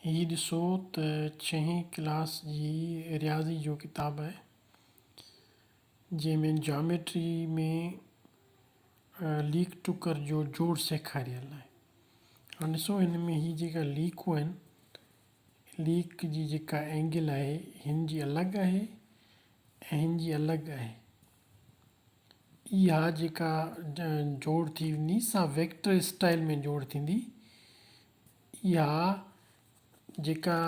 هي ڏسو ته ڇهين ڪلاس جي رياضي جو ڪتاب آهي جنهن ۾ جاميٽري ۾ ليڪ ٽڪر جو جوڙ سيکاريل آهي. هاڻي ڏسو هن ۾ هي جيڪا ليڪون آهن ليڪ جي جيڪا اينگل آهي هن جي الڳ آهي ۽ هن جي الڳ آهي. اها جيڪا جوڙ ٿي ويندي سا ويڪٽر اسٽائل ۾ جوڙ ٿيندي. اها جيڪا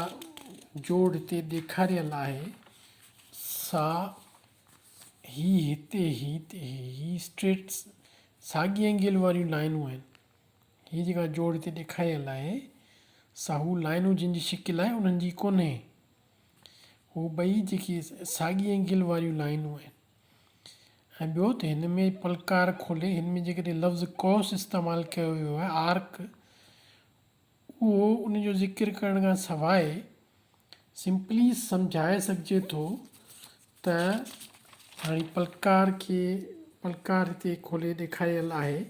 جوڙ هتي ڏيکاريل آهي سا هي هتي هي هتي هي اسٽريٽ ساڳي اينگل واريون لائنون آهن. هي جيڪا جوڙ هتي ڏيکاريل آهي سا هو لائنون جن جي شڪل آهي انهن جي ڪونهي. هو ٻئي جيڪي ساڳي اينگل واريون لائنون آهن. ۽ ٻيو ته هن ۾ پلڪار کولي هن ۾ جيڪڏهن لفظ قوس استعمال ڪيو ويو آهي آرڪ اهو ان جو ذڪر ڪرڻ کان سواء سمپلي سمجهائي سگهجي ٿو ته هاڻي پلڪار کي پلڪار هتي کولي ڏيکاريل آهي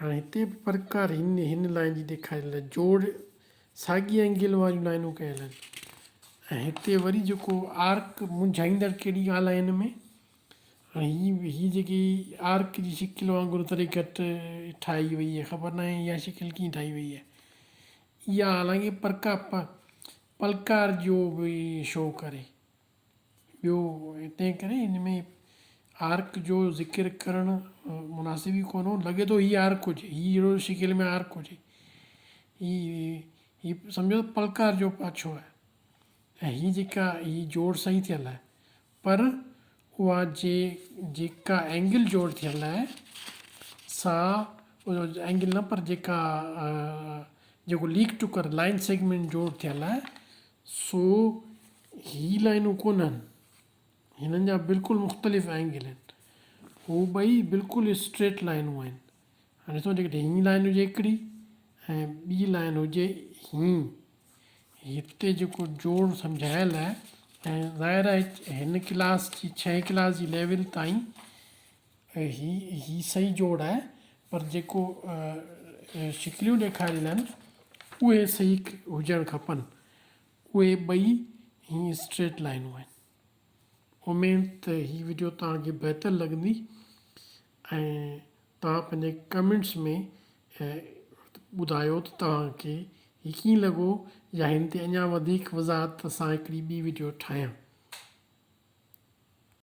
هاڻي هتي به پرڪار هن هن لائن جي ڏيکاريل آهي جوڙ ساڳي اينگل واريون لائنون ڪيل آهن ۽ هتي وري جيڪو آرڪ منجهائيندڙ ڪهڙي ڳالهه آهي هن ۾ هاڻي هي هي جيڪي آرڪ جي شڪل وانگر ٿوري گهٽ ٺاهي وئي آهي خبر ناهي اها شڪل ڪيئن ٺاهي وئي آهي اها حالانڪه پرڪا پلڪار جو به شو ڪري ٻيو تنهن ڪري هن ۾ آرڪ جو ذڪر ڪرڻ مناسب ئي ڪونه هو لڳي ٿو هي آرڪ هجي هي اهڙو شڪل ۾ آرڪ هجي هي هي سمجهو ته پلڪار جو پاڇو آهي ۽ هي جيڪا هي جوڙ صحيح ٿيل آهي پر اها جي جيڪا اينگل جوڙ ٿيل آهي سا اينگل نه پر جيڪا جيڪو ليڪ ٽڪر لائن سيگمينٽ جوڙ ٿيل آهي سو هي لائنون ڪونهن. هنن جا بلڪل مختلف اينگل آهن. هو ٻئي بلڪل اسٽريٽ لائنون آهن. هاڻي ڏسو جيڪڏهن هي لائن هجي هڪڙي ۽ ٻي لائن هجي هي. هتي جيڪو جوڙ سمجهايل آهي ۽ ظاهر آهي هن ڪلاس جي ڇهين ڪلاس جي ليول تائين هي هي صحيح جوڙ آهي پر جيڪو شڪليون ڏيکاريل آهن اهي صحيح هجڻ کپن. اهي ٻئي هي اسٽريٽ لائنون آهن. اميد ته هي وڊيو توهان کي بهتر لڳندي ۽ توهان پنهنجي ڪمينٽس ۾ ٻڌايو ته توهان کي هي ڪيئن لڳو يا هن تي اڃا وڌيڪ وضاحت سان هڪڙي ٻي وڊيو ٺاهيان.